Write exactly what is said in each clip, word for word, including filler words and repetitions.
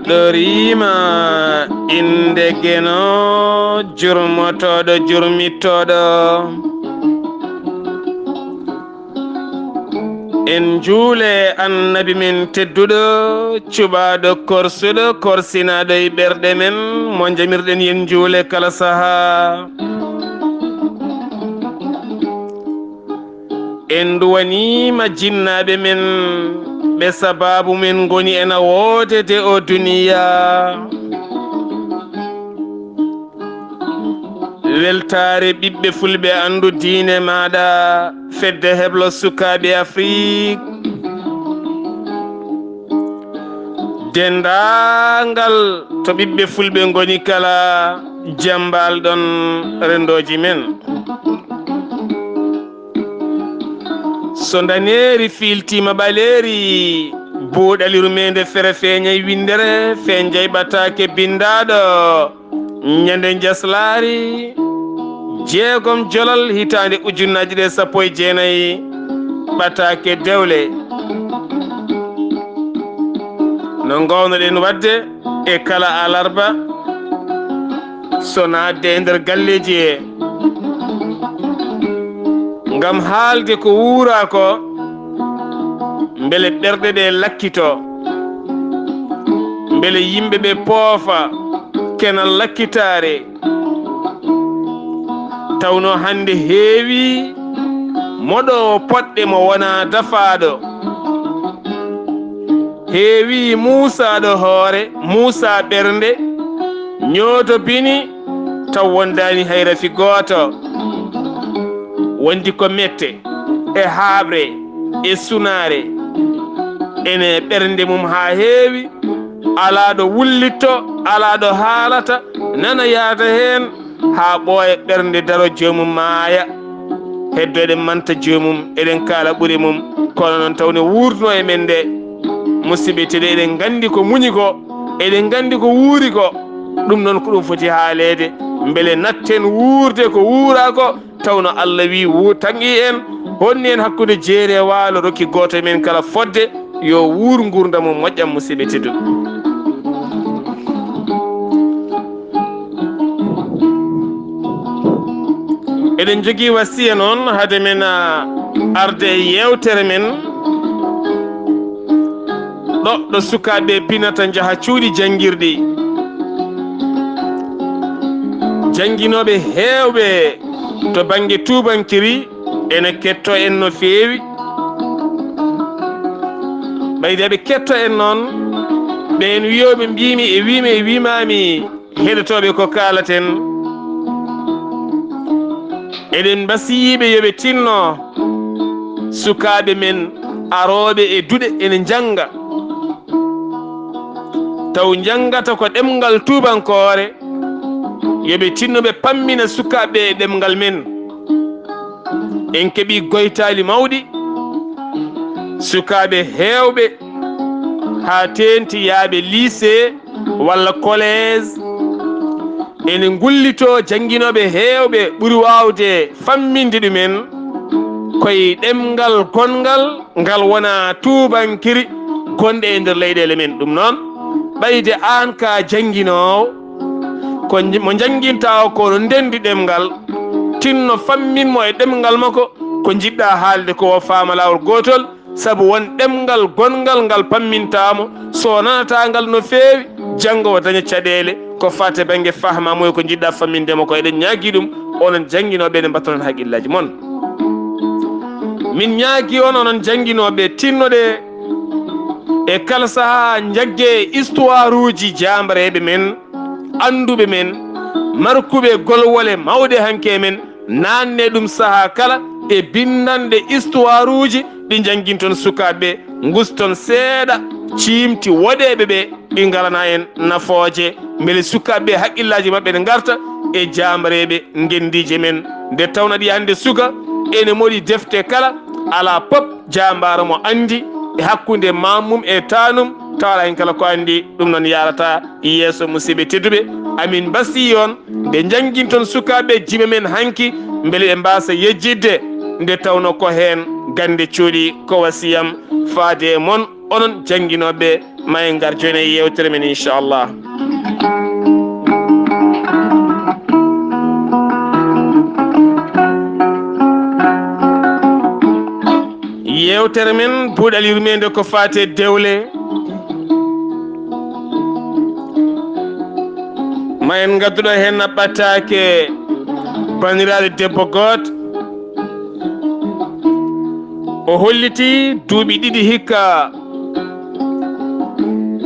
Ɗoriima innde Geno, jurmotooɗo, jurmittooɗo. En njuule Annabi men tedduɗo, cuɓaaɗo, korsuɗo, korsinaaɗo e ɓerɗe men, mo njamirɗen yen njuule kala sahaa. En nduwaniima jinnaaɓe men, ɓe sabaabu men ngoni ena woodede o duniyaa. Weltaare ɓiɓɓe fulɓe, anndu diine maaɗa, fedde heblo sukaaɓe Afrik. Denndaangal to ɓiɓɓe fulɓe ngoni kala, jemmbal ɗon renndooji men. So ndaneeri fiiltiima ɓaleeri, buuɗali rumeende fere feeñay winndere, feeñjay ɓataake binndaaɗo. Ñande njaslaari, jeegom jolal hitaande ujunnaaji ɗe sappo e jeenayi, ɓataake dewle. No ngoownoɗen waɗde e kala alarba, so naatde e nder galleeji he, ngam haalde ko wuuraa ko, mbele ɓerɗe ɗe lakkito, mbele yimɓe ɓe poofa kenal lakkitaare. Tawno hannde heewi moɗoowo poɗɗe mo wonaa dafaaɗo. Heewi muusaaɗo hoore, muusaa ɓernde, ñooto bini, taw wondaani hay rafi gooto. Wondi ko mette e haaɓre e sunaare ene ɓernde mum haa heewi, alaa ɗo wullitto, alaa ɗo haalata, nana yaata heen haa ɓooya ɓernde daro joomum maaya. Heddo eɗen manta joomum, eɗen kaala ɓure mum, kono noon tawde wuurduno e men nde, musidɓe tedduɓe, eɗen nganndi ko muñi ko, eɗen nganndi ko wuuri ko. Ɗum noon ko ɗum foti haaleede, mbele natten wuurde ko wuuraa ko, tawno Allah wi wu-, tangi en, honni en hakkunde jeeri e waalo, rokki gooto e men kala fodde yo wuur nguurndam mum moƴƴam, musidɓe tedduɓe. Eɗen njogii wasiya noon, hade men, a, arde e yeewtere men, ɗo, ɗo sukaaɓe pinata njaha cuuɗi janngirɗi. Jannginooɓe heewɓe to bannge tuubankiri ene ketto en no feewi. Ɓayde aɓe ketto en noon, ɓeen wiyooɓe mbiimi e wiimi e wiimaami, heɗotooɓe ko kaalaten, eɗen mbasiyiiɓe yo ɓe tinno sukaaɓe men arooɓe e duɗe ene njannga, taw njanngata ko ɗemngal tuubankoore, yo ɓe tinno ɓe pammina sukaaɓe e ɗemngal men. En keɓii goytaali mawɗi, sukaaɓe heewɓe haa teeŋti yahɓe lycée walla collège, ene ngullitoo jannginooɓe heewɓe ɓuri waawde famminde ɗumen koye ɗemngal gonngal ngal wonaa tuubankiri gonɗe e nder leyɗeele men. Ɗum noon, ɓayde aan ka jannginoowo, ko nj-, mo njanngintaa o ko no ndenndi ɗemngal, tinno fammin mo e ɗemngal makko, ko njiɗɗaa haalde ko o faama laawol gootol, sabu won ɗemngal gonngal ngal pammintaa mo, so o nanataa ngal no feewi, janngo o daña caɗeele ko faati e bannge fahma mo e ko njiɗɗaa famminde mo ko. Eɗen ñaagii ɗum, onon jannginooɓe, nde mbattoɗon haqqillaaji mon. Min ñaagii on, onon jannginooɓe, tinnoɗe e kala sahaa njaggee histoire uji jaambareeɓe men, annduɓe men, markuɓe golwole mawɗe hanki e men, naatne ɗum sahaa kala e binndanɗe histoire uji ɗi njannginton sukaaɓe ɓe, nguston seeɗa ciimti woɗeeɓe ɓe, ɗi ngalanaa en nafooje, mbele sukaaɓe ɓe haqqillaaji maɓɓe ne ngarta e jaambareeɓe ngenndiije men. Nde tawnoo ɗi hannde suka ene moɗi defte kala, alaa pop jaambaaro mo anndi e hakkunde maamum e taanum, tawa alaa heen kala ko anndi, ɗum noon yaarataa yeeso. Musidɓe tedduɓe, amin mbasiyii on nde njannginton sukaaɓe jime men hanki, mbele ɓe mbaasa yejjitde, nde tawnoo ko heen gannde cuuɗi. Ko wasiyam faade e mon, onon jannginooɓe Ma en ngar jooni e yeewtere men, inchallah. Yeewtere men buuɗal yurmeende ko faati e dewle. Ma en ngadduɗo heen naɓɓataake bandiraaɗo debbo gooto. O holliti duuɓi ɗiɗi hikka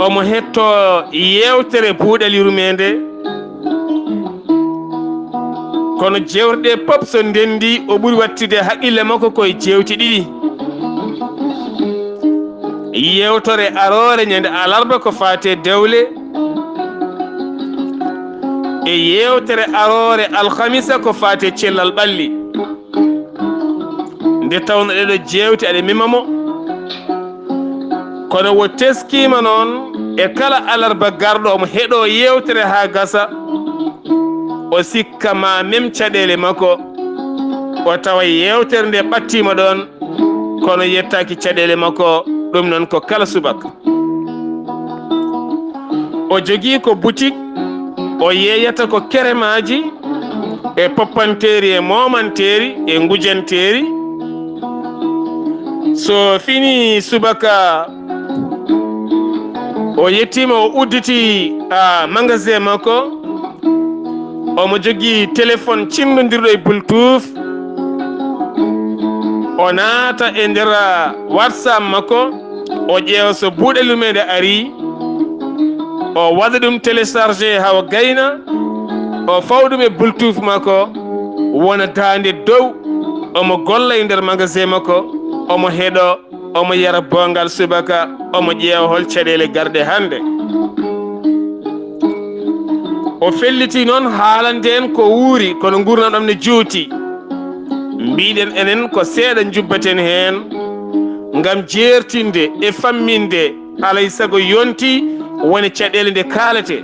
omo hetto yeewtere buuɗal yurmeende. Kono jeewte ɗe pop so ndenndi, o ɓuri wattude haqqille makko koye jeewte ɗiɗi. Yeewtere aroore ñande alarba ko faate dewle, e yeewtere aroore alhamisa ko faate cellal ɓalli. Nde tawno ɗeɗo jeewte aɗe mema mo, kono wo teskiima noon e kala alarba garɗo omo heɗo yeewtere haa gasa, o sikka ma mem caɗeele makko, o tawa yeewtere nde ɓattiima ɗoon, kono yettaaki caɗeele makko, ɗum noon ko kala subaka. O jogii ko butik, o yeeyata ko keremaaji e poppanteeri e moomanteeri e ngujanteeri. So fini subaka, o yettiima, o udditi, a, magasin makko. Omo jogii téléphone cinndondirɗo e Bluetooth. O naata e nder, a, WhatsApp makko. O ƴeewa so buuɗe lumeende arii. O waɗa ɗum téléchargé hawa gayna. O fawa ɗum e Bluetooth makko. Wona daande dow. Omo golla e nder magasin makko. Omo heɗo. Omo yara boongal subaka, omo ƴeewa hol caɗeele garɗe hannde. O felliti noon haalande en ko wuuri, kono nguurndam ɗam ne juuti. Mbiɗen enen ko seeɗa njubbaten heen, ngam jeertinde e famminde, alay sago yonti wone caɗeele nde kaalete.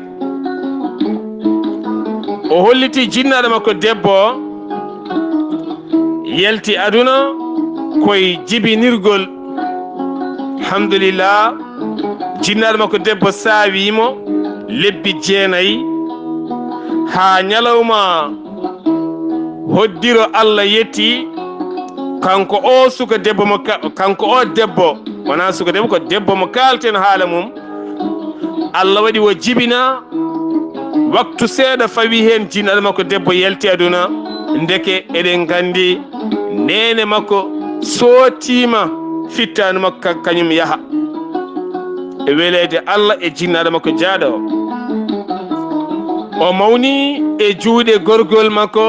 O holliti jinnaaɗo makko debbo o, yalti aduna koye jibinirgol. Alhamdulillah, jinnaaɗo makko debbo saawii mo lebbi jeenayi, haa ñalawma hoddiro Allah yetti, kanko o suka debbo mo ka-, kanko o debbo, wonaa suka debbo, ko debbo mo kaalten haala mum. Allah waɗi o jibina, waktu seeɗa fawi heen, jinnaaɗo makko debbo yalti aduna. Ndeke eɗen nganndi neene makko sootiima, fittaandu makko ka-, kañum yaha. E weleede Allah e jinnaaɗo makko jaaɗo o. O mawni e juuɗe gorgol makko.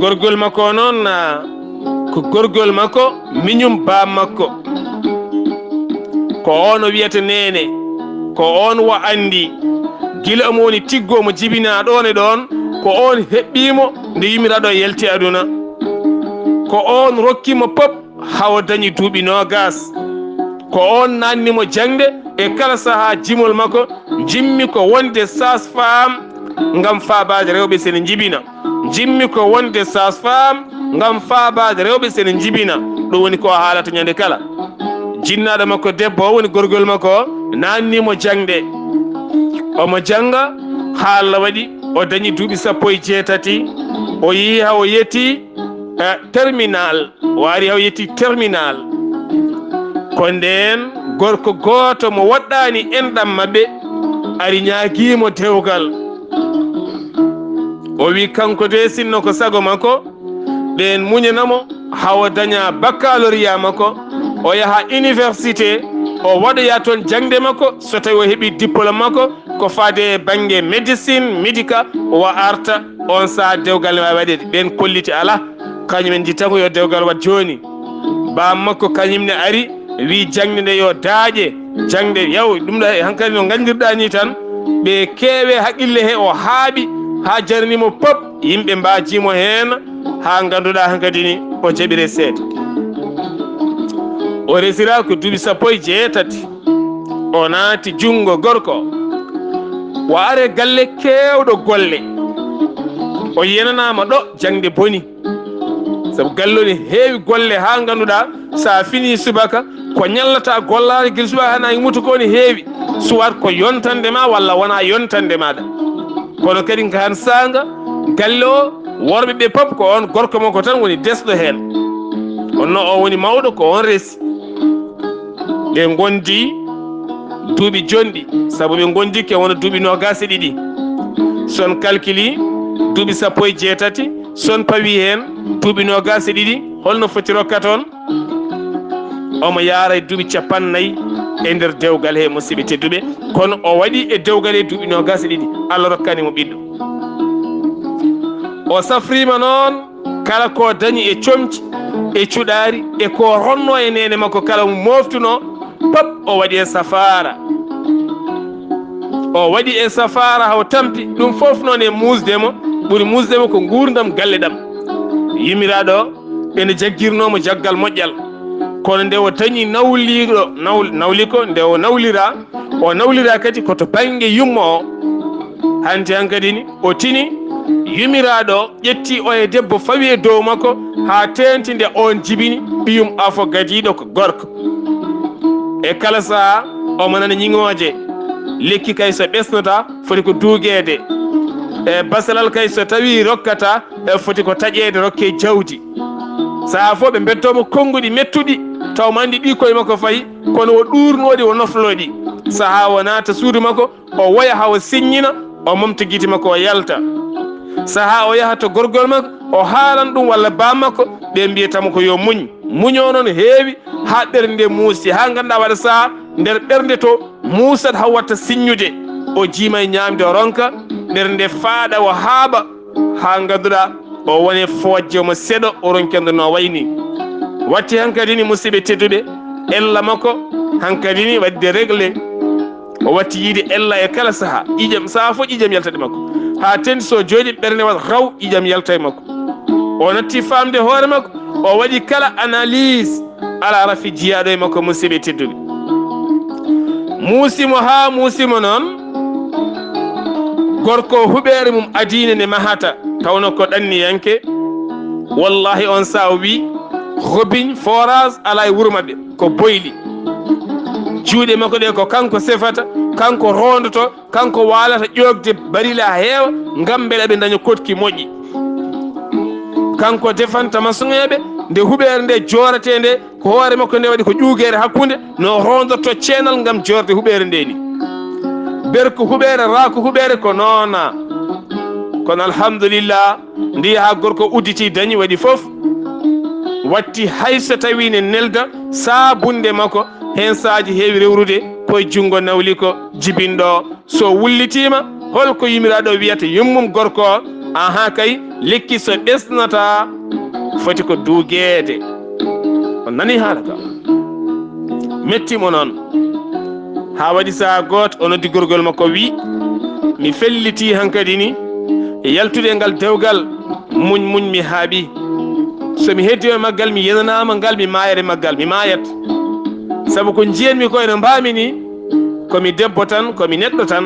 Gorgol makko o noon, na ko gorgol makko, miñum baam makko. Ko oon o wiyata neene, ko oon o anndi. Gila omo woni tiggo, omo jibinaa ɗoon e ɗoon, ko oon heɓɓii mo nde yummiraaɗo o yalti aduna. Ko oon rokki mo pop haa o dañi duuɓi noogaas. Ko oon naatni mo jaŋde, e kala sahaa jimol makko, njimmi ko wonde sage-femme ngam faabaade rewɓe sene njibina. Njimmi ko wonde sage-femme ngam faabaade rewɓe sene njibina. Ɗum woni ko o haalata ñande kala. Jinnaaɗo makko debbo o woni gorgol makko o, naatni mo jaŋde. Omo jannga haa Allah waɗi o dañi duuɓi sappo e jeetati. O yehi haa o yetti, eh, terminal. O ari haa o yetti terminal. Ko ndeen gorko gooto mo woɗɗaani enɗam maɓɓe ari ñaagii mo dewgal. O wi kanko de, sinno ko sago makko, ɓeen muñana mo haa o daña baccalauréat makko, o yaha université, o waɗoya toon jaŋde makko, so tawi o heɓi diplôme makko, ko faade e bannge médecine, médical, o arta, oon sahaa dewgal ne waawi waɗeede. Ɓeen kolliti alaa, kañum en njitta ko yo dewgal waɗ jooni. Baam makko kañum ne ari, wi jaŋde nde yo daaƴe, jaŋde yaw, ɗum ɗo hankadi no nganndirɗaa ni tan, ɓe keewe haqqille he o haaɓi, haa jarni mo pop, yimɓe mbaajii mo heen, haa ngannduɗaa hankadi ni o jaɓire seeɗa. O resira ko duuɓi sappo e jeetati. O naati junngo gorko. Wa are galle keewɗo golle. O yenanaama ɗo jaŋde boni. Sabu galle o ne heewi golle haa ngannduɗaa so a fini subaka, Ko ñallata gollaade gila subaka haa naange muta ko ne heewi, soit ko yontande ma walla wonaa yontande maaɗa. Kono kadi ngaan saanga galle o, worɓe ɓe pop ko on gorko makko tan woni desɗo heen. Honno o woni mawɗo, ko on resi. Ɓe ngondi duuɓi jonɗi, sabu ɓe ngondi ke wona duuɓi noogaas e ɗiɗi. Son kalkili duuɓi sappo e jeetati, son pawi heen duuɓi noogaas e ɗiɗi, holno foti rokkata on? Omo yaara e duuɓi cappannayi e nder dewgal he, musidɓe tedduɓe. Kono o waɗi e dewgal he duuɓi noogaas e ɗiɗi, Allah rokkani mo ɓiɗɗo. O safriima noon kala ko dañi e comci, e cuɗaari, e ko ronno e neene makko, kala mo moftuno, pop o waɗi e safaara. O waɗi e safaara haw tampi, ɗum fof noon e muusde mo, ɓuri muusde mo ko nguurndam galle ɗam. Yummiraaɗo o ene jaggirnoo mo jaggal moƴƴal, kono nde o dañi nawliiɗo, nawl-, nawli ko, nde o nawliraa, o nawliraa kadi ko to bannge yumma o. Hanti hankadi ni, o tini, yummiraaɗo o ƴetti o e debbo, fawi e dow makko, haa teenti nde oon jibini ɓiyum afo gadiiɗo ko gorko. E kala sahaa, omo nana ñiŋooje. Lekki kay so ɓesnotaa, foti ko duugeede. E basalal kay so tawii rokkataa, e foti ko taƴeede, rokkee jawdi. Sahaa fof ɓe mbeddoo mo konnguɗi mettuɗi, taw mo anndi ɗi koye makko fayi, kono o ɗuurnoo ɗi, o nofloo ɗi. Sahaa o naata suudu makko, o woya haa o siññina, o momta gite makko, o yalta. Sahaa o yaha to gorgol makko, o haalan ɗum walla baam makko, ɓe mbiyata mo ko yo muñ. Muñoo noon heewi haa ɓernde muusi, haa ngannduɗaa waɗa sahaa nder ɓernde to muusat haa watta siññude. O jiima e ñaamde, o ronka, ɓernde faaɗa, o haaɓa, haa ngannduɗaa o woni fooƴde mo seeɗa, o ronki no wayni. Watti hankadi ni, musidɓe tedduɓe, ella makko hankadi ni waɗde réglé. O watti yiide ella e kala sahaa. Ƴiiƴam, sahaa fof ƴiiƴam yaltat e makko. Haa teeŋti so jooɗii ɓernde waɗa raw, ƴiiƴam yalta e makko. O natti faamde hoore makko, o waɗi kala analyse, alaa rafi jiyaaɗo e makko, musidɓe tedduɓe. Muusi mo haa muusi mo noon, gorko huɓeere mum adiine ne mahata, tawno ko ɗanniyanke. Wallahi on sahaa o wi, robiñ, forage alaa e wuro maɓɓe, ko boyli. Juuɗe makko ɗe ko kanko sefata, kanko roondoto, kanko waalata ƴoogde barila heewa ngam mbela ɓe ndaña koɗki moƴƴi. Kanko defanta masoŋeeɓe nde huɓeere nde jooratee nde, ko hoore makko nde waɗi ko ƴuugeere hakkunde, no roondorto ceenal ngam joorde huɓeere nde ni. Berko huɓeere, raako huɓeere ko noona. Kono alhamdulillah, ndi haa gorko udditi dañi waɗi fof. Watti hay so tawi ne nelda saabunde makko, heen saaji heewi rewrude koye junngo nawli ko jibinɗo. So wullitiima, hol ko yummiraaɗo wiyata yummum gorko o? Ahaa kay, lekki so ɓesnataa, foti ko duugeede. On nanii haala ka? Metti mo noon. Haa waɗi sahaa gooto, o noddi gorgol makko, wi, "Mi fellitii hankadi ni e yaltude e ngal dewgal, muñ, muñ, mi haaɓi. So mi heddii e maggal, mi yenanaama ngal, mi maayat e maggal, mi maayat. Sabu ko njiyanmi ko eno mbaami ni, ko mi debbo tan, ko mi neɗɗo tan,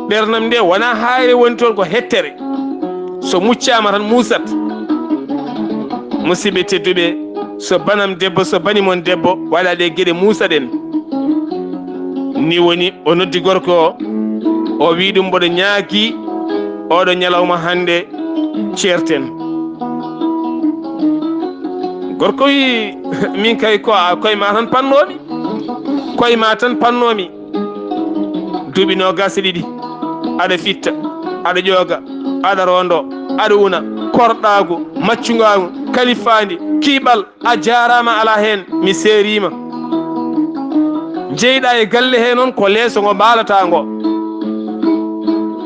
ɓernam nde wonaa haayre woni toon, ko hettere. So muccaama tan muusat." Musidɓe tedduɓe, so banam debbo, so bani mon debbo, waɗa ɗe geɗe muusaɗen. Ni woni o noddi gorko o, o wi ɗum, "Mboɗo ñaagii oɗo ñalawma hannde ceerten." Gorko wi, "Min kay ko a koye ma tan pannoomi, koye ma tan pannoomi." Duuɓi noogaas e ɗiɗi, aɗa fitta, aɗa ƴooga, aɗa roondo, aɗa una, korɗaagu, maccungaagu, kalifaandi, kiiɓal, a jaaraama, alaa heen, mi seeriima. Njeyɗaa e galle hee noon ko leeso ngo mbaalataa ngo.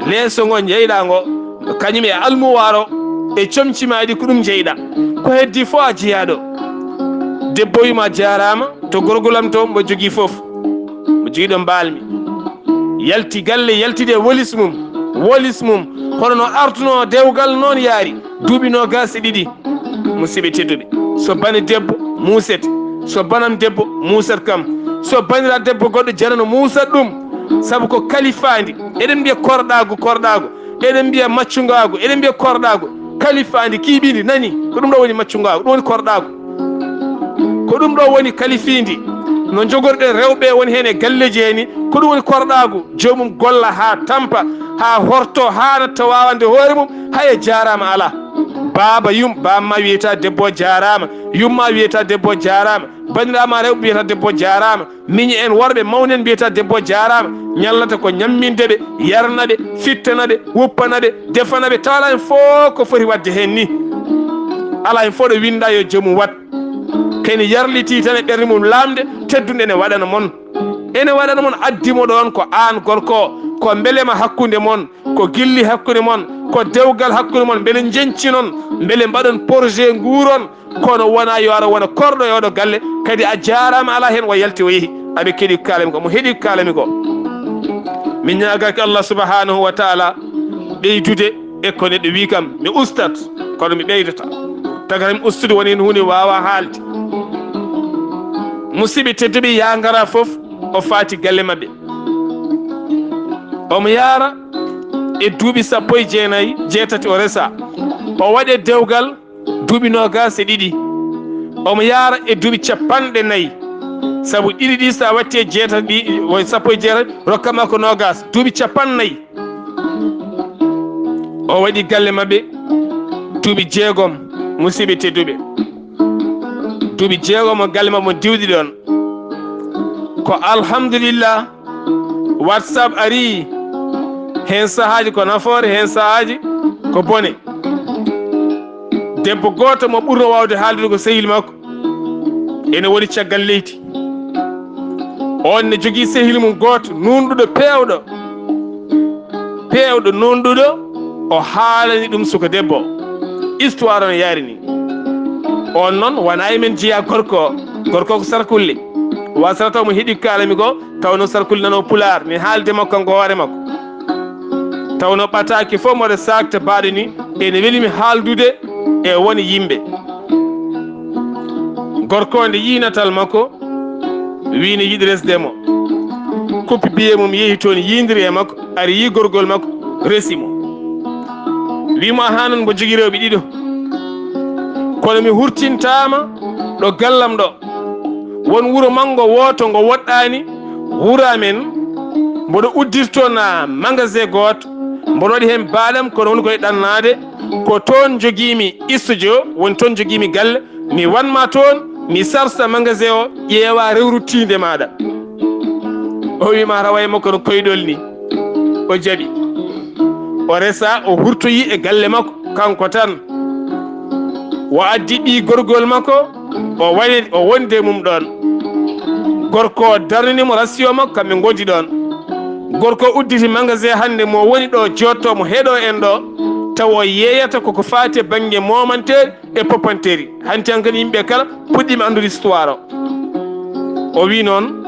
Leeso ngo njeyɗaa ngo, kañum e almuwaar o e comci maa ɗi, ko ɗum njeyɗaa. Ko heddii fof a jiyaaɗo. Debbo wi mo, "A jaaraama, to gorgol am to, mbo jogii fof. Mbo jogii ɗo mbaalmi." Yalti galle, yaltide wolis mum, wolis mum, hono no artunoo dewgal noon yaari. Duuɓi noogaas e ɗiɗi, musidɓe tedduɓe. So bani debbo, muuset. So banam debbo, muusat kam. So banira debbo goɗɗo janano, muusat ɗum. Sabu ko kalifaandi. Eɗen mbiya korɗaagu, korɗaagu. Eɗen mbiya maccungaagu, eɗen mbiya korɗaagu. Kalifaandi, kiiɓiindi, nani? Ko ɗum ɗo woni maccungaagu, ɗum woni korɗaagu. Ko ɗum ɗo woni kalifiindi. No jogorɗen rewɓe woni heen e galleeji hee nii, ko ɗum woni korɗaagu, joomum golla haa tampa, haa horto, haa natta waawande hoore mum, hay a jaaraama alaa. Baaba yum, baaba ma wiyata debbo o jaaraama, yumma wiyata debbo o jaaraama, banndiraaɓe ma rewɓe wiyata debbo o jaaraama, miñi en worɓe mawni en mbiyata debbo o jaaraama, ñallata ko ñamminde ɓe, yarna ɓe, fittana ɓe, wuppana ɓe, defana ɓe, tawa alaa heen fof ko foti waɗde heen nii. Alaa heen fof ɗo winnda yo joomum waɗ. Kadi yarlitii tan e ɓernde mum laamde, teddunde ene waɗana mon. Ene waɗana mon, addi mo ɗoon ko aan gorko o, ko mbelema hakkunde mon, ko gilli hakkunde mon, ko dewgal hakkunde mon, mbele njeñcinon, mbele mbaɗon projet nguuron, kono wonaa yo ara wona korɗo e oɗo galle, kadi a jaaraama alaa heen, o yalti o yehi. Aɓe keɗi ko kaalami ko, mo heɗi ko kaalami ko. Mi ñaagaaki Allah subhanahu wa taala ɓeydude e ko neɗɗo wii kam, mi ustat, kono mi ɓeydata. Tagata mi ustude woni heen huunde waawa haalde. Musidɓe tedduɓe, yaa ngara fof o faati galle maɓɓe. Omo yaara e duuɓi sappo e jeenayi, jeetati o resa. O waɗe dewgal duuɓi noogaas e ɗiɗi. Omo yaara e duuɓi capanɗe nayi. Sabu ɗiɗi ɗi, so a watti e jeetati ɗi, woy sappo e jeetati, rokkat ma ko noogaas. Duuɓi capanɗe nayi. O waɗi galle maɓɓe duuɓi jeegom, musidɓe tedduɓe. Duuɓi jeegom o galle maɓɓe mo diwdi ɗoon. Ko alhamdulillah, WhatsApp ari, heen sahaaji ko nafoore, heen sahaaji ko bone. Debbo gooto mo ɓurno waawde haaldude ko sehil makko, ene woni caggal leydi. Oon ne jogii sehil mum gooto, nuunɗuɗo, peewɗo. Peewɗo, nuunɗuɗo, o haalani ɗum suka debbo o. Histoire o no yaari nii. Oon noon, wonaa e men jeyaa gorko o. Gorko o ko sarkulle. Wasata omo heɗi ko kaalami ko, tawnoo sarkulle nanoo pulaar, mi haalde makko kanko hoore makko. Tawnoo ɓataake fof mboɗo saakta baaɗo nii, ene weli mi haaldude e won yimɓe. Gorko o nde yii natal makko, wii ne yiɗi resde mo. Kuppi biye mum, yehi toon, yiindiri e makko, ari yii gorgol makko, resi mo. Wii mo, "Ahaa, noon mbo jogii rewɓe ɗiɗo. Kono mi hurtintaama ɗo gallam ɗo. Won wuro manngo wooto ngo woɗɗaani wuro amen. Mboɗo uddirtoo na magasin gooto. Mboɗo waɗi heen baaɗam, kono woni koye ɗannaade. Ko toon njogiimi studio, woni toon njogiimi galle. Mi wanma toon, mi sarsa magasin o, ƴeewa rewru tiinde maaɗa." O wii ma, "Rawa e makko no koyɗol ni." O jaɓi. O resa, o hurtoyi e galle makko, kanko tan. O addi ɓii gorgol makko, o wari, o wondi e mum ɗoon. Gorko o darnini mo rasiyo makko, kamɓe ngondi ɗoon. Gorko o udditi magasin hannde mo woni ɗo, jotto mo heɗo en ɗo, tawa o yeeyata koko faati e bannge momanteeri e popanteeri. Hanti hankadi yimɓe kala puɗɗiima anndude histoire o. O wii noon,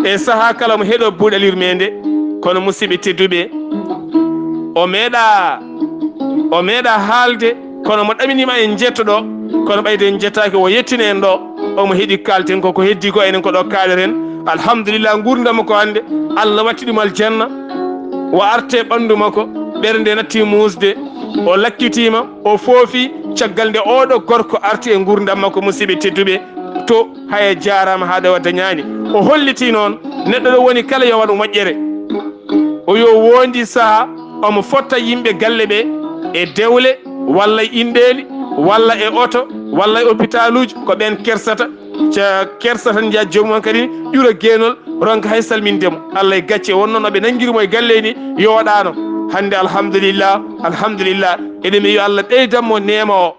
e sahaa kala mo heɗo buuɗal yurmeende, kono musidɓe tedduɓe, o meeɗa, o meeɗa haalde, kono mo ɗaminiima en njetto ɗo, kono ɓayde en njettaaki, o yettini en ɗo, omo heɗi kaalten ko, ko heddi ko enen ko ɗo kaaleten. Alhamdulillah, nguurndam ko hannde, Allah watti ɗum aljanna, o arte ɓanndu makko, ɓernde natti muusde, o lakkitiima, o foofi, caggal nde oɗo gorko arti e nguurndam makko, musidɓe tedduɓe, to haya jaaraama haa ɗo dañaani. O holliti noon, neɗɗo ɗo woni kala yo waɗ moƴƴere. O yo woondi saha, omo fotta yimɓe galle ɓe e dewle, walla e inɗeeli, walla e oto, walla e opitaluuji, ko ɓeen kersata. Ca kersa tan njiya joomum on kadi ƴura geenol, ronka hay salminde mo. Allah e gacce wonno no ɓe nanngiri mo e galle ni, yooɗaano. Hannde alhamdulillah, alhamdulillah. Eɗen mbiya yo Allah ɓeydan mo neema o.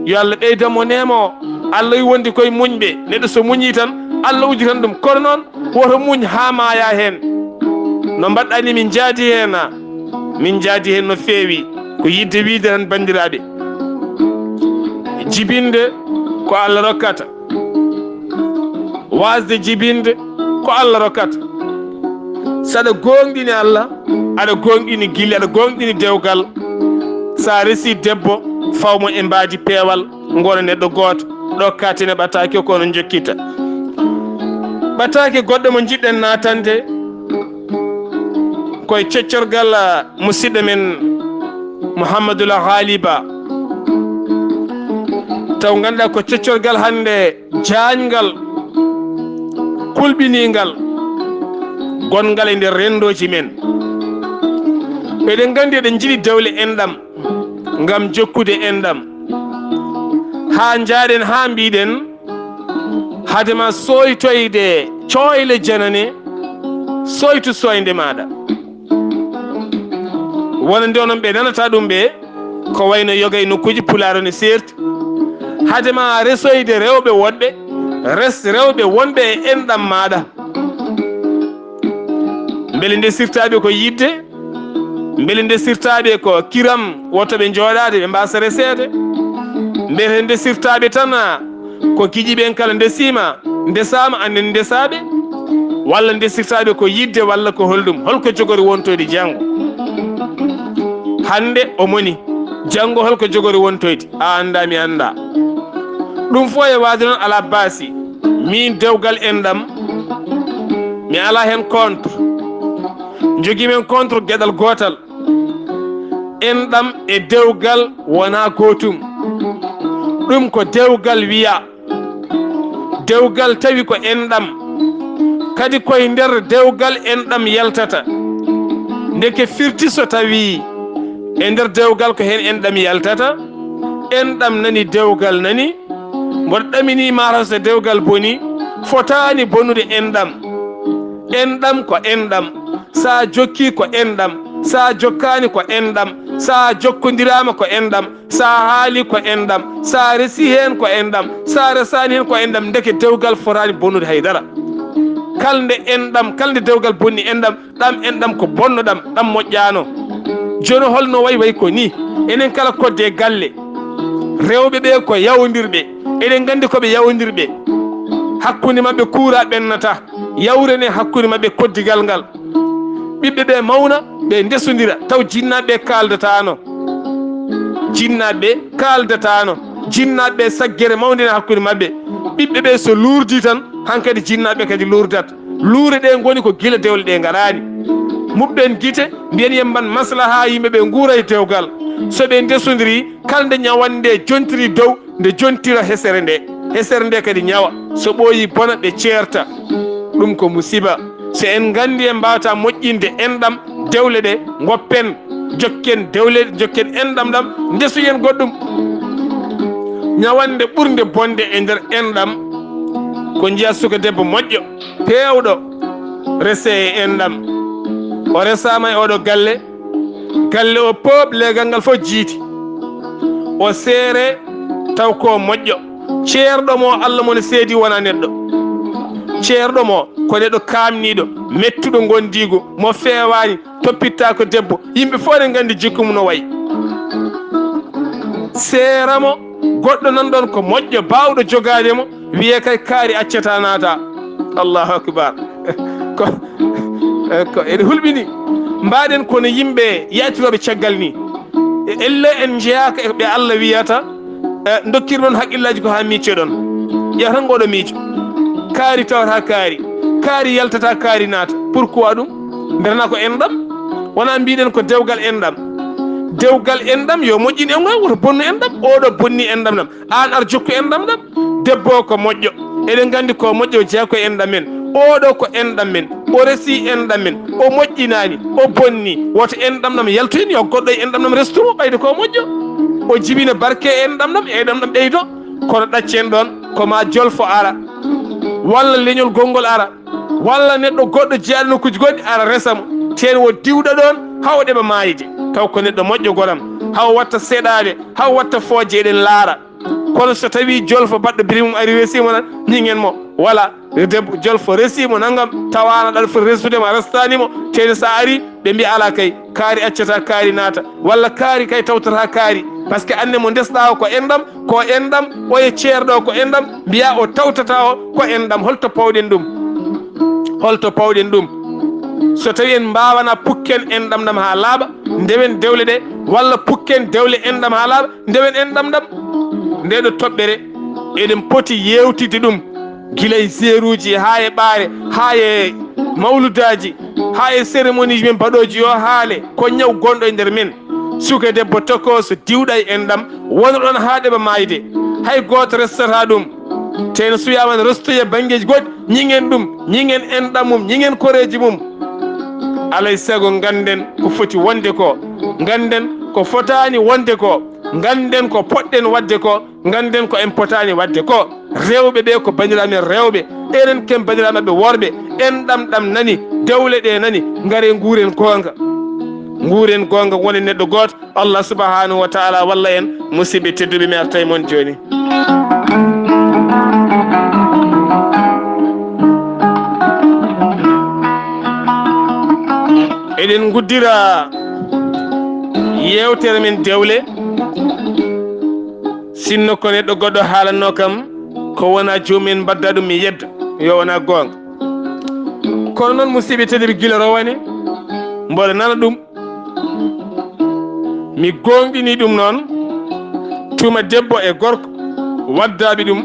Yo Allah ɓeydan mo neema o. Allah wi wondi koye muñɓe. Neɗɗo so muñi tan, Allah udditan ɗum. Kono noon, woto muñ haa maaya heen. No mbaɗɗaa ni min njaadi heen a? Min njaadi heen no feewi. Ko yiɗde wiyde tan, banndiraaɓe. Jibinde ko Allah rokkata. Waasde jibinde ko Allah rokkata. So aɗa gooŋɗini Allah, aɗa gooŋɗini gilli, aɗa gooŋɗini dewgal. So a resi debbo, faw mo e mbaadi peewal, ngona neɗɗo gooto. Ɗo katin e ɓataake ko no njokkita. Ɓataake goɗɗo mo njiɗɗen naatande koye coccorgal, ah, musidɗo men Mouhamadoul Ghaliba. Taw ngannduɗaa ko coccorgal hannde jaañngal. kulɓiniingal gonngal e nder renndooji men. Eɗen nganndi eɗen njiɗi dewle enɗam ngam jokkude enɗam. Haa njaaɗen, haa mbiɗen, hade ma sooytoyde cooyle janane, sooytu sooynde maaɗa. Wonande onon ɓe nanata ɗum ɓe, ko wayno yoga e nokkuuji pulaar ne seerti. Hade ma resoyde rewɓe woɗɓe, res rewɓe wonɓe e enɗam maaɗa. Mbele ndesirtaaɓe ko yiɗde? Mbele ndesirtaaɓe ko kiram, woto ɓe njooɗaade, ɓe mbaasa reseede? Mbele ndesirtaaɓe tan ko giƴi ɓen kala ndesiima, ndesaama, annen ndesaaɓe? Walla ndesirtaaɓe ko yiɗde, walla ko holɗum? Holko jogori wontoyde janngo? Hannde o moni, janngo holko jogori wontoyde? A anndaa, mi anndaa. Ɗum fof e waade noon, alaa baasi. Miin dewgal enɗam, mi alaa heen contre. Njogii men contre geɗal gootal. Enɗam e dewgal wonaa gootum. Ɗum ko dewgal wiya. Dewgal tawi ko enɗam. Kadi koye nder dewgal enɗam yaltata. Ndeke firti so tawi e nder dewgal ko heen enɗam yaltata. Enɗam nani, dewgal nani. Mboɗo ɗaminii mataw so dewgal boni, fotaani bonude enɗam. Enɗam ko enɗam. Sa jokki ko enɗam. Sa jokkaani ko enɗam. Sa jokkondiraama ko enɗam. Sa haali ko enɗam. Sa resi heen ko enɗam. Sa resaani heen ko enɗam. Ndeke dewgal fotaani bonude hay dara. Kala nde enɗam, kala nde dewgal bonni enɗam, ɗam enɗam ko bonno ɗam, ɗam moƴƴaano. Jooni holno wayi? Wayi ko ni, enen kala kodde e galle, rewɓe ɓe ko yawondirɓe, eɗen nganndi ko ɓe yawondirɓe. Hakkunde maɓɓe kuura ɓennata, yawrene hakkunde maɓɓe koddigal ngal. Ɓiɓɓe ɓe mawna, ɓe ndesondira, taw jinnaaɓe ɓe kaaldataano. Jinnaaɓe ɓe kaaldataano. Jinnaaɓe ɓe saggere mawndina hakkunde maɓɓe. Ɓiɓɓe ɓe so luurdi tan, hankadi jinnaaɓe ɓe kadi luurdat. Luure ɗe ngoni ko gila dewle ɗe ngaraani. Muɓɓen gite, mbiyen yen mban maslaha, yimɓe ɓe nguura e dewgal. So ɓe ndesondiri, kala nde ñawannde nde jontiri dow, nde jontira hesere nde. Hesere nde kadi ñawa. So ɓooyi bona, ɓe ceerta. Ɗum ko musiba. So en nganndi en mbaawata moƴƴinde enɗam, dewle ɗe, ngoppen, jokken dewle, jokken enɗam ɗam, ndesoyen goɗɗum. Ñawannde ɓurnde bonde e nder enɗam, ko njiya suka debbo moƴƴo, peewɗo, rese e enɗam. O resaama e oɗo galle, galle o pop, leegal ngal fof jiiti. O seere, taw ko moƴƴo. Ceerɗo mo, Allah mo ne seedi, wona neɗɗo. Ceerɗo mo, ko neɗɗo kaamniiɗo, mettuɗo ngondiigu, mo feewaani, toppitta ko debbo. Yimɓe fof ne nganndi jikku mum no wayi. Seera mo, goɗɗo nan ɗon ko moƴƴo, baawɗo jogaade mo, wiye kay kaari accata naata. Allahu akbar. Ko, ko ene hulɓini. Mbaɗen kono yimɓe yaatirooɓe caggal ni. E elle en njeyaaka e ɓe Allah wiyata, e, dokkir ɗon haqqillaaji ko haa miiccoɗon. Ƴeew tan ngoɗo miijo. Kaari tawata kaari. Kaari yaltata kaari naata. Pourquoi ɗum? Mbeɗa ko enɗam? Wona mbiɗen ko dewgal enɗam? Dewgal enɗam yo moƴƴin enɗam, woto bonnu enɗam. Oɗo bonni enɗam ɗam. Aan ar jokku enɗam ɗam. Debbo o ko moƴƴo. Eɗen nganndi ko moƴƴo jeyaa ko enɗam men. Oɗo ko enɗam men. O resi enɗam men. O moƴƴinaani. O bonni. Woto enɗam ɗam yaltu heen, yo goɗɗo e enɗam ɗam restu mo, ɓayde ko moƴƴo. O jibina barke e enɗam ɗam, e enɗam ɗam ɓeydo. Kono ɗaccen ɗon, ko ma jolfo ara, walla leñol gonngol ara, walla neɗɗo goɗɗo jeyaaɗo nokkuuji goɗɗi ara resa mo. Teen o diwɗa ɗon, haa o ɗeɓa maayde. Taw ko neɗɗo moƴƴo goram, haa o watta seeɗaade, haa o watta fooje, eɗen laara. Kono so tawi jolfo baɗɗo biri mum ari resi mo tan, ñiŋen mo. Wala, debbo jolfo resi mo nanngam, tawaana ɗaɗa foti resude ma, restaani mo. Teni so ari, ɓe mbiya ala kay, kaari accata kaari naata, walla kaari kay tawtata kaari. Par ce que anne mo ndesɗa o ko enɗam, ko enɗam, oye ceerɗo o ko enɗam, mbiya o tawtata o ko enɗam. Holto pawɗen ɗum? Holto pawɗen ɗum? So tawi en mbawana pukken enɗam ɗam haa laaɓa, ndewen dewle ɗe, walla pukken dewle enɗam haa laaɓa, ndewen enɗam ɗam. Nde ɗo toɓɓere, eɗen poti yewtidde ɗum, gila e seeruuji, haa e ɓaare, haa e mawludaaji, haa e cérémonie ji men baɗooji yo haale, ko ñaw gonɗo e nder men. Suka debbo tokooso diwɗa e enɗam, wona ɗon haa ɗeɓa maayde. Hay gooto restata ɗum. Teno suyaama ne rostoya banngeeji goɗɗi, ñiŋen ɗum, ñiŋen enɗam mum, ñiŋen koreeji mum. Alay sago ngannden ko foti wonde ko, ngannden ko fotaani wonde ko, ngannden ko poɗɗen waɗde ko, ngannden ko en potaani waɗde ko. Rewɓe ɓe ko banndiraaɓe men rewɓe, enen ken banndiraaɓe maɓɓe worɓe, enɗam ɗam nani, dewle ɗe nani, ngare nguuren goonga. Nguuren goonga, wonen neɗɗo gooto, Allah subhanahu wa ta'ala walla en. Musidɓe tedduɓe, mi arta e mon jooni. Eɗen nguddira yeewtere men dewle. Sinno ko neɗɗo goɗɗo haalanno kam, ko wona joomum en mbadda ɗum mi yedda, yo wona goonga. Kono noon, musidɓe tedduɓe, gila rowani, mboɗo nana ɗum. Mi goongɗini ɗum noon, tuma debbo e gorko waddaaɓe ɗum,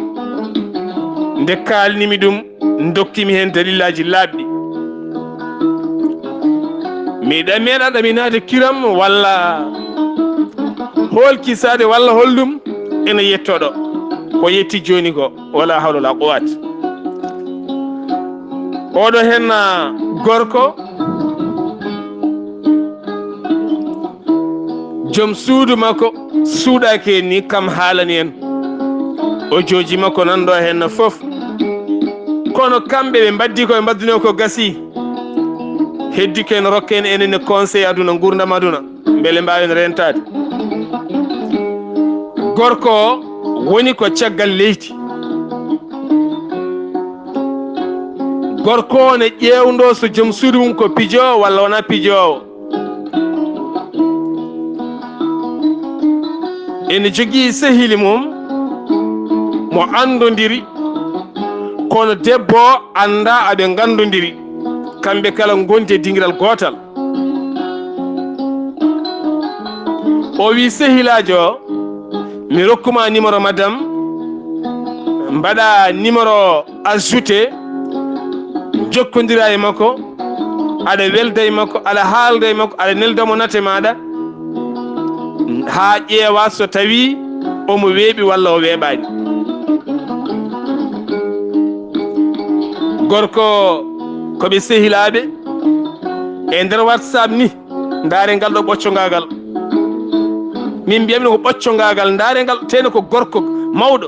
nde kaalnimi ɗum, ndokkimi heen dalillaaji laaɓɗi. Miɗa meeɗa ɗaminaade kiram walla hoolkisaade walla holɗum ene yettoɗo. Ko yetti jooni ko, wala hawla wala quwwata. Oɗo heen, ah, gorko, joom suudu makko suuɗaaki en ni, kam haalani en. O jooji makko nan ɗo heen no fof. Kono kamɓe ɓe mbaddi ko ɓe mbaddunoo ko gasi. Heddi ko en rokke en enen e conseil aduna, nguurndam aduna. Mbele mbaawen reentaade. Gorko o woni ko caggal leydi. Gorko o ne ƴeewndo so joom suudu mum ko pijoowo walla wonaa pijoowo. Ene jogii sehili mum mo anndondiri, kono debbo o anndaa aɓe nganndondiri. Kamɓe kala ngondi e dingiral gootal. O wi sehilaajo o, mi rokkuma numéro madame, mbaɗa numéro ajouté, jokkondira e makko, aɗa welda e makko, aɗa haalda e makko, aɗa neldamo nate maɗa, haa ƴeewa so tawi omo weeɓi walla o weeɓaani. Gorko ko ɓe sehilaaɓe e nder WhatsApp ni, ndaare ngal ɗo ɓoccogaagal. Min mbiyami ko ɓoccogaagal, ndaare ngal, teno ko gorko mawɗo,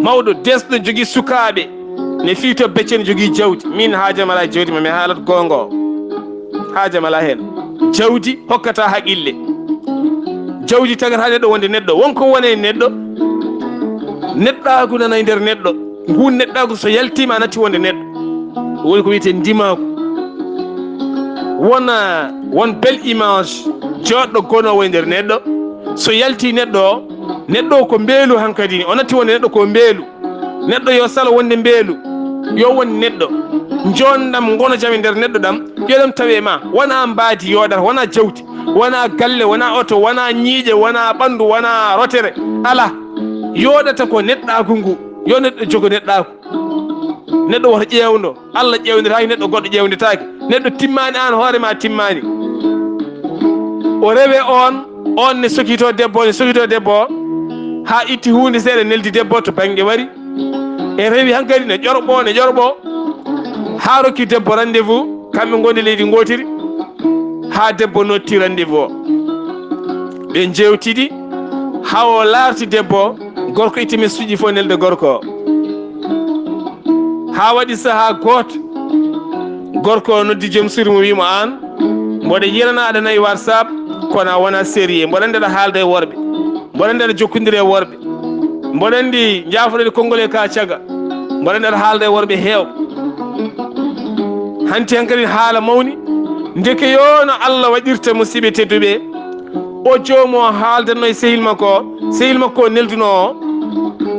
mawɗo desɗo, jogii sukaaɓe, ne fii to becce, ne jogii jawdi. Min haajam alaa e jawdi ma, mi haalat goonga o. Haajam alaa heen. Jawdi hokkata haqille. Jawdi tagata neɗɗo wonde neɗɗo. Wonko woni e neɗɗo, neɗɗaagu nana e nder neɗɗo. Ngun neɗɗaagu so yaltiima, a natti wonde neɗɗo. Woni ko wiyetee ndimaagu. Wona, won belle image jooɗɗo gonoowo e nder neɗɗo. So yalti neɗɗo o, neɗɗo o ko mbeelu hankadi, o natti wonde neɗɗo ko mbeelu. Neɗɗo yo salo wonde mbeelu, yo won neɗɗo. Njoonɗam ngonojam e nder neɗɗo ɗam, yo ɗam tawe ma. Wona mbaadi yooɗata, wona jawdi, wona galle, wona oto, wona ñiiƴe, wona ɓanndu, wona rotere. Alaa. Yooɗata ko neɗɗaagu ngu. Yo neɗɗo jogo neɗɗaagu. Neɗɗo woto ƴeewndo. Allah ƴeewndetaake, neɗɗo goɗɗo ƴeewndetaake. Neɗɗo timmaani, aan hoore ma timmaani. O rewe oon, oon ne sokitoo debbo, ne sokitoo debbo o, haa itti huunde seeɗa, neldi debbo to bannge wari. E rewi hankadi ne ƴorɓoo, ne ƴorɓoo, haa rokki debbo rendez-vous, kamɓe ngondi leydi ngootiri, haa debbo notti rendez-vous o. Ɓe njeewtidi, haa o laarti debbo o, gorko itti message ji fof nelda gorko o. Haa waɗi sahaa gooto, gorko o noddi joom suudu mum, wii mo, "Aan, mboɗo yiyana aɗa nayi WhatsApp, kono a wonaa sérieux. Mboɗo anndi aɗa haalda e worɓe. Mboɗo anndi aɗa jokkondira e worɓe. Mboɗo anndi njaafoɗen konngol e ka caga. Mboɗo anndi aɗa haalda e worɓe heewɓe." Hanti hankadi haala mawni. Ndeke yo no Allah waɗirta, musidɓe tedduɓe. O joom o haaldanno e sehil makko o, sehil makko o nelduno o,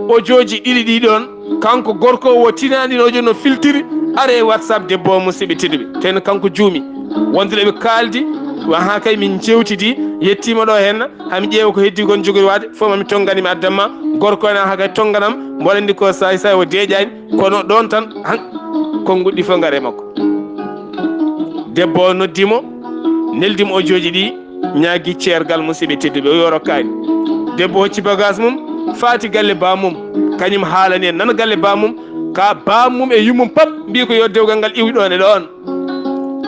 o jooji ɗiɗi ɗi ɗon, kanko gorko o tinaani no jooni no filtiri, are e WhatsApp debbo o, musidɓe tedduɓe. Teno kanko juumi. Wondude ɓe kaaldi, wa haa kay min njeewtidi, yettiima ɗo heen, hami ƴeewa ko heddi kon jogori waade, fof mami tonngani mi addan ma, gorko ena haa kay tonnganam, mboɗo anndi ko saay saay o deeƴaani, kono ɗoon tan, han, konguɗi fof ngare makko. Debbo o noddi mo, neldi mo o jooji ɗi, ñaagi ceergal, musidɓe tedduɓe, o yo rokkaani. Debbo hocci bagage mum, faati galle bammum, kañum haalani en nana galle bammum, ka bammum e yummum pap mbi ko yo dewgal ngal iw ɗon e ɗon.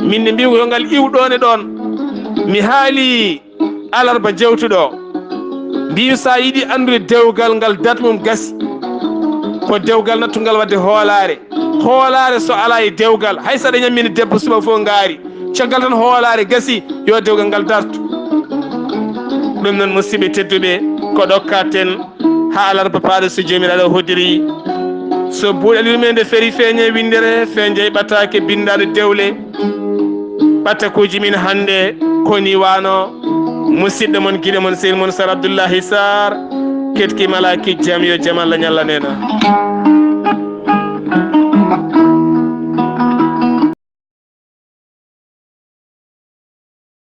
Min ne mbi ko yo ngal iw ɗon e ɗon. Mi haali alarba jewtuɗo, mbi sa yiɗi anndude dewgal ngal, dat mum gasi. Ko dewgal nattungal wadde hoolaare. Hoolaare so ala e dewgal, hay saɗa ñammini debbo suba fof ngaari. Caggal tan hoolaare gasi, yo dewgal ngal dartu. Ɗum noon, musidɓe tedduɓe, ko ɗokkaten haa alarba paaɗo, so Joomiraaɗo hoddiri. So buuɗe yurmeende feri, feeñe winndere, feeñe ɓataake binndaande dewle. Ɓatakuuji min hannde ko ni waano. Musidɗo mon, giɗo mon, sehil mon, Sar Abdullahi Sar, ketki malaaki jam, yo jam Allah ñalla neena.